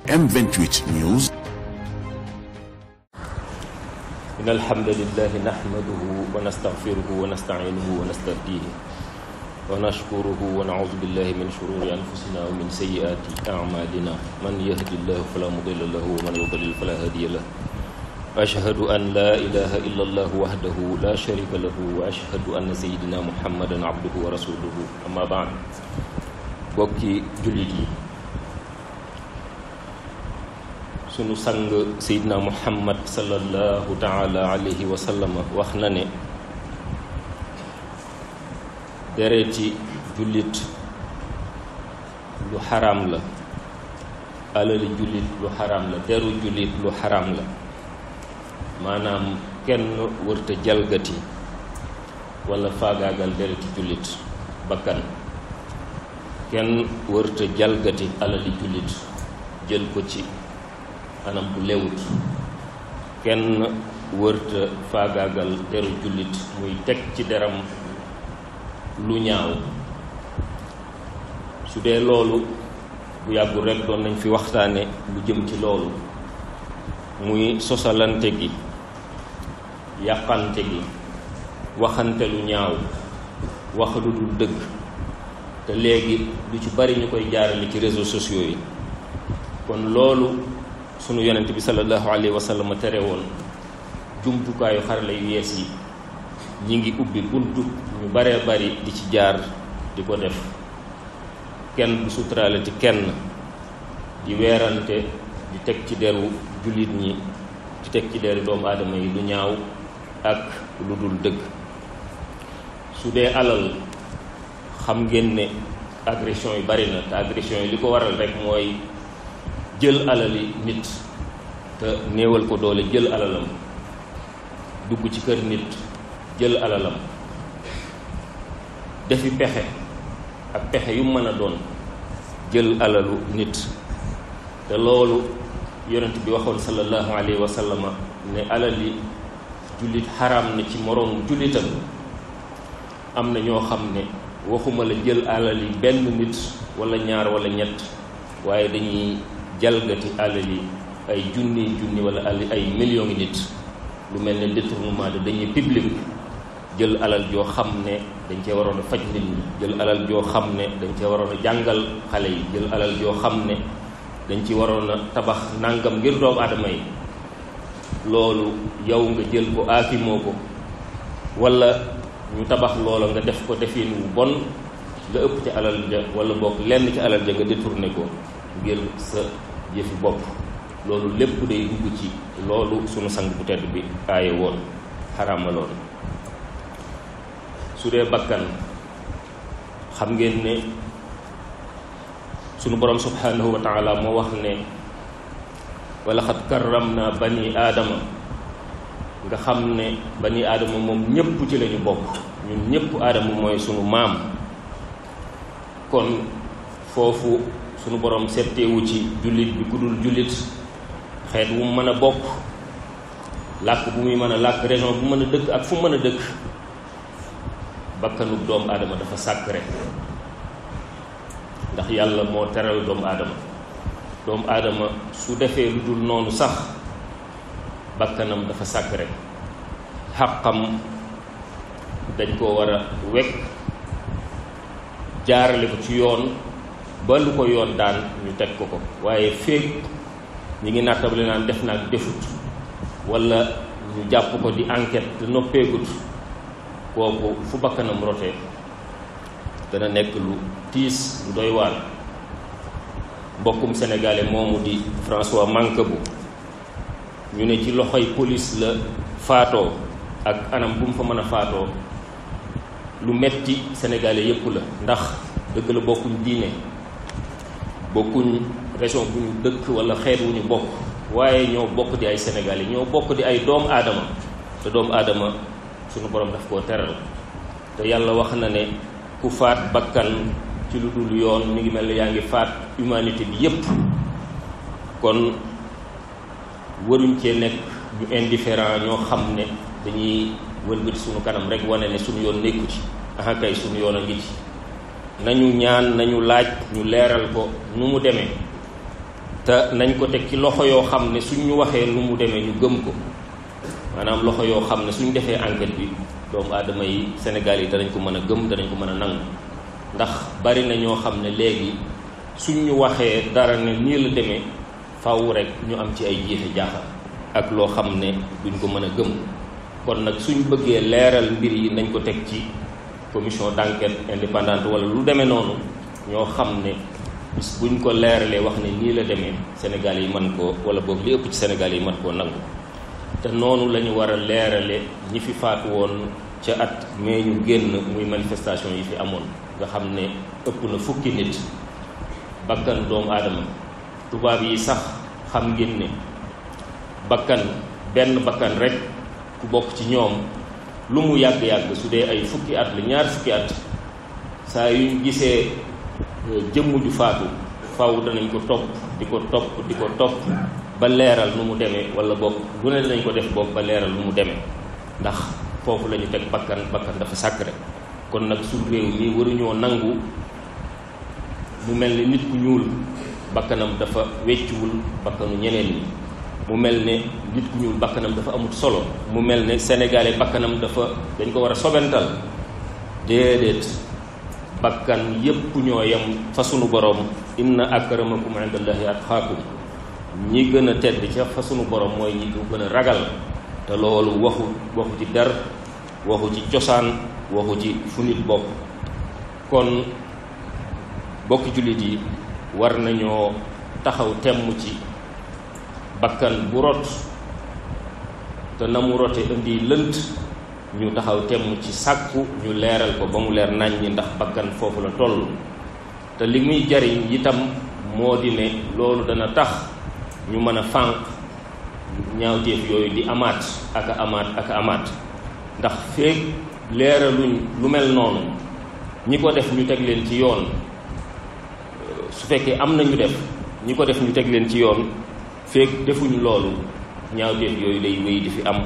M28 News. إن الحمد لله نحمده ونستغفره ونستعينه ونستهديه ونشكره ونعوذ بالله من شرور أنفسنا ومن سيئات أعمالنا من يهد الله فلا مضل له ومن يضلل فلا هادي له أشهد أن لا إله إلا الله وحده لا شريك له وأشهد أن سيدنا محمدا عبده ورسوله أما بعد bokki jullit yi sunu sang Seydina Muhammad sallallahu taala alayhi wa sallam wax na ne dereeti jullit lu xaraam la, alali jullit lu xaraam la, deru jullit lu xaraam la. maanaam kenn wërta jalgati wala faagaagal dereeti jullit bakkan, kenn wërta jalgati alali jullit jël ko ci anam bu lewut, kenn wërta faagaagal deru jullit muy teg ci deram lu ñaaw. su dee loolu bu yàggul rekk doon nañ fi waxtaane lu jëm ci loolu, muy sosalante gi, yàqante gi, waxante lu ñaaw, wax lu dul dëgg, te léegi lu ci bari ñu koy jaarale ci réseaux sociaux yi. kon loolu sunu yonent bi sallallahu alayhi wa sallam tere woon, jumtukaayu xarala yu yees yi ñi ngi ubbi buntu ñu baree bari di ci jaar di ko def. kenn du suturaalati kenn, di weerante, di teg ci deru jullit ñi, di teg ci deru doomu aadama yi lu ñaaw ak lu dul dëgg. su dee alal, xam ngeen ne agression yi bari na, te agression yi li ko waral rek mooy jël alali nit te néewal ko doole, jël alalam, dugg ci kër nit jël alalam, defi pexe ak pexe yu mën a doon jël alalu nit. te loolu yonent bi waxoon sallallahu alayhi wa sallam ne alali jullit xaraam na ci moroomu jullitam. am na ñoo xam ne waxuma la jël alali benn nit wala ñaar wala ñett, waaye dañuy jalgati alali ay junni wala ay millions nit. lu mel ne détournement de deniers publics, jël alal joo xam ne dañ cee waroon a faj nit ñi, jël alal joo xam ne dañ cee waroon a jàngal xale yi, jël alal joo xam ne dañ ci waroon a tabax nangam ngir doomu aadama yi. loolu yow nga jël ko aakimoo ko, wala ñu tabax loola nga def ko defin wu bon, nga ëpp ci alal ja wala bokk lenn ci alal ja nga détourné ko ngir sa jëfi bopp. loolu lépp day dugg ci loolu sunu sang bu tedd bi aaye woon, xaraamaloon. su dee bakkan, xam ngeen ne sunu borom subhanahu wa taala moo wax ne wala xad karramna bani aadama. nga xam ne bani aadama moom ñépp ci lañu bokk, ñun ñépp aadama mooy sunu maam. kon foofu sunu borom setteewu ci jullit bi ku dul jullit, xeet wu mu mën a bokk, làkk bu muy mën a làkk, région bu mën a dëkk ak fu mën a dëkk. bakkanub doomu aadama dafa sacré, ndax yàlla moo teral doomu aadama. doomu aadama su defee lu dul noonu sax, bakkanam dafa sacré. xàqam dañ koo war a wekk, jaarale ko ci yoon ba lu ko yoon daan ñu teg ko ko. waaye féeg ñi ngi nattable naan def naag defut, wala ñu jàpp ko di enquête te noppeegut, kooku fu bakkanam rote dana nekk lu tiis, lu doy waar. mbokkum sénégalais moomu di François Mancabou, ñu ne ci loxoy police la faatoo, ak anam bu mu fa mën a faatoo lu metti sénégalais yépp la. ndax dëgg la bokkuñ diine, bokkuñ région bu ñu dëkk wala xeet wu ñu bokk, waaye ñoo bokk di ay sénégalais, ñoo bokk di ay doomu aadama. te doomu aadama sunu borom daf koo teral. te yàlla wax na ne ku faat bakkan ci lu dul yoon mi ngi mel ne yaa ngi faat humanité bi yépp. kon waruñ cee nekk ñu indifférent, ñoo xam ne dañuy wëlbati sunu kanam rek wane ne sunu yoon nekku ci. aha kay sunu yoon a ngi ci. nañu ñaan, nañu laaj, ñu leeral ko nu mu demee. te nañ ko teg ci loxo yoo xam ne suñ ñu waxee nu mu demee ñu gëm ko maanaam loxo yoo xam ne suñ defee enquête bi doomu aadama yi Sénégal yi danañ ko mën a gëm danañ ko mën a nangu ndax bari na ñoo xam ne léegi suñ ñu waxee dara ne nii la demee faw rek ñu am ci ay jiixe jaaxa ak loo xam ne duñ ko mën a gëm kon nag suñ bëggee leeral mbir yi nañ ko teg ci commission d'enquête indépendante wala lu demee noonu ñoo xam ne bis buñ ko leeralee wax ne nii la demee Sénégal yi mën koo wala boog li ëpp ci Sénégal yi mën koo nangu te noonu la ñu war a leerale ñi fi faatu woon ca at mais ñu génn muy manifestation yi fi amoon nga xam ne ëpp na fukki nit bakkan doomu aadama tubaab yi sax xam ngeen ne bakkan benn bakkan rek ku bokk ci ñoom lu mu yàgg-yàgg su dee ay fukki at la ñaar fukki at saa yuñ gisee jëmm ju faatu faw danañ ko topp di ko topp ba leeral nu mu demee wala boog lu ne danañ ko def boog ba leeral nu mu demee ndax foofu la ñu teg bakkan dafa sacré kon nag suñu réew mi waruñoo nangu mu mel ni nit ku ñuul bakkanam dafa weccuwul bakkanu ñeneen ñi mu mel ne nit ku ñuul bakkanam dafa amut solo mu mel ne sénégalais bakkanam dañ ko war a sobental déedéet bakkan yépp ñoo yem fa sunu borom inna akramakum indallahi atqaakum ñi gën a tedd ca fa sunu borom mooy ñi ko gën a ragal te loolu waxu ci der waxu ci cosaan waxu ci fu nit bokk kon bokki jullit yi war nañoo taxaw temm ci bakkan bu rot te na mu rote indi lënt ñu taxaw temm ci sàkku ñu leeral ko ba mu leer nañ ñi ndax bakkan foofu la toll te li muy jariñ itam moo di ne loolu dana tax ñu mën a fànq ñaawteef yooyu di amaat ak amaat ndax feek leeraluñ lu mel noonu ñi ko def ñu teg leen ci yoon su fekkee am na ñu def ñi ko def ñu teg leen ci yoon feek defuñ loolu ñaawteef yooyu day wéy di fi am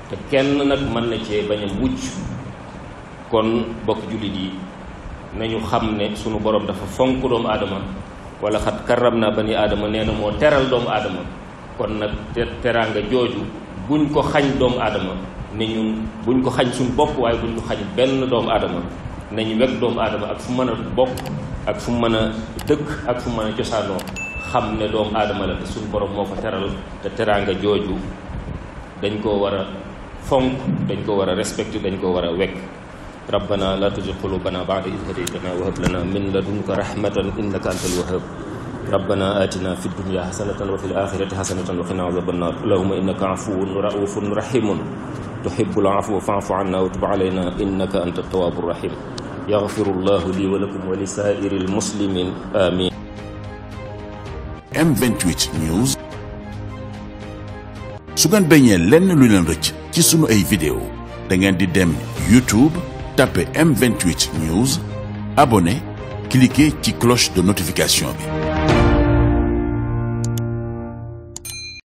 te kenn nag mën na cee bañ a mucc kon bokk jullit yi nañu xam ne sunu borom dafa fonk doomu aadama wala xat karram naa bani aadama nee na moo teral doomu aadama kon nag teraanga jooju buñ ko xañ doomu aadama ne ñun buñ ko xañ suñ bopp waaye buñ ko xañ benn doomu aadama nañu wekk doomu aadama ak fu mën a bokk ak fu mën a dëkk ak fu mën a cosaanoo xam ne doomu aadama la te suñ borom moo ko teral te teraanga jooju dañ koo war a fonk dañ ko war a respecté dañ ko war a wekk rabbana la tuzigh qulubana ba'da idh hadaytana wa hab lana min ladunka rahmatan innaka antal wahhab rabbana atina fid dunya hasanatan wa fil akhirati hasanatan wa qina adhaban nar allahumma innaka afuwwun ra'ufun rahimun tuhibbul afwa fa'fu 'anna wa tub 'alayna innaka antat tawwabur rahim yaghfirullahu li wa lakum wa li sa'iril muslimin amin. M28 News. su ngeen bañee lenn lu leen rëcc ci sunu ay vidéo da ngeen di dem YouTube tapé M28 News abonné cliquer ci cloche de notification bi.